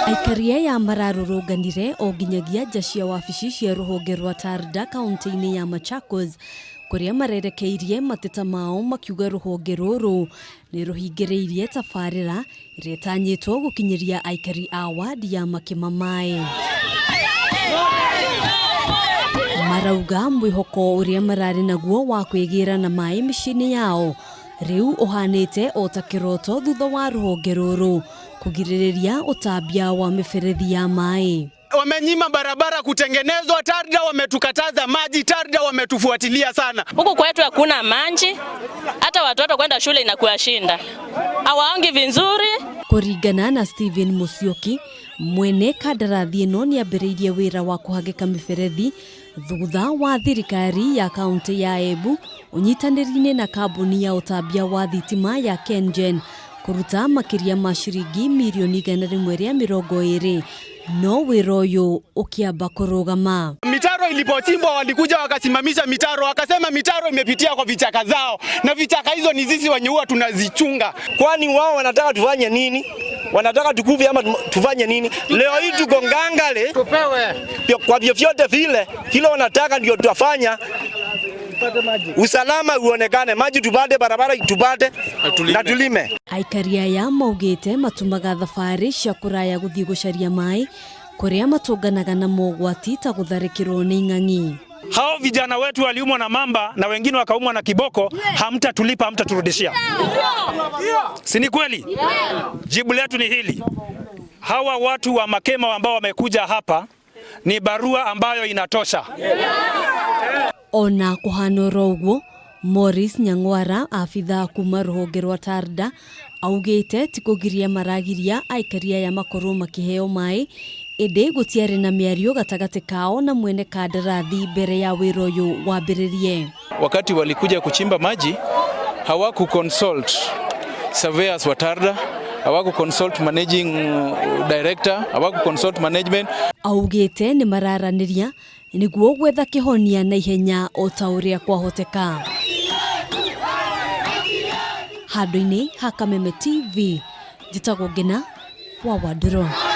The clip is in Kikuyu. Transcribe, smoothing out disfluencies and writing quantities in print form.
Aikari aya mararũrũnganire o nginyagia nja cia wabici cia rũhonge rwa Tarda kaunti-inĩ ya Machakos kũrĩa marerekeirie mateta mao makiuga rũhonge rũrũ nĩ rũhingĩrĩirie tabarĩra ĩrĩa ĩtanyĩtwo gũkinyĩria aikari a wadi ya Makĩma maĩ. Marauga mwĩhoko ũrĩa mararĩ naguo wa kwĩgĩra na maĩ mĩciĩ-inĩ yao rĩu ũhanĩte o ta kĩroto thutha wa rũhonge rũrũ kũgirĩrĩria ũtambia wa mĩberethi ya maĩ. Wamenyima barabara kutengenezwa, TARDA wametukataza maji, TARDA wametufuatilia sana. Huku kwetu hakuna maji, hata watoto kwenda shule inakuwa shinda, hawaongi vizuri. Kũringana na Steven Musyoki, mwene kandarathi ĩno nĩambĩrĩirie wĩra wa kũhagĩka mĩberethi thutha wa thirikari ya kaunti ya Embu ũnyitanĩri-inĩ na kambuni ya ũtambia wa thitima ya KenGen kũruta makĩria ma ciringi mirioni 120, no wĩra ũyũ ũkĩamba kũrũgama. Mitaro ilipochimbwa walikuja wakasimamisha mitaro, wakasema mitaro imepitia kwa vichaka zao, na vichaka hizo ni sisi wenye huwa tunazichunga. Kwani wao wanataka tufanye nini? Wanataka tukufe ama tufanye nini? Leo hii tuko ngangale, tupewe kwa vyovyote vile vile wanataka ndio tutafanya. Usalama uonekane, maji tupate, barabara tupate na tulime. Aikari aya maugĩte matumaga thabarĩ cia kũraya gũthiĩ gũcaria maĩ kũrĩa matũnganaga na mogwati ta gũtharĩkĩrwo nĩ ing'ang'i. Hao vijana wetu waliumwa na mamba na wengine wakaumwa na kiboko, hamtatulipa, hamtaturudishia. Si ni kweli? Jibu letu ni hili. Hawa watu wa Makema ambao wamekuja hapa ni barua ambayo inatosha. Ona kũhana oro ũguo, Morris Nyang'wara, abithaa kuma rũhonge rwa Tarda, augĩte ti kũgiria maragiria aikari aya makorwo makĩheo maĩ, ĩndĩ gũtiarĩ na mĩario gatagatĩ kao na mwene kandarathi mbere ya wĩra ũyũ wambĩrĩrie. Wakati walikuja kuchimba maji hawaku consult surveyors wa Tarda, hawaku consult managing director, hawaku consult management. Augĩte nĩ mararanĩria nĩguo gwetha kĩhonia na ihenya o ta ũrĩa kwahoteka. Handũ-inĩ ha Kameme TV, njĩtagwo Ngina wa Wandũrũ.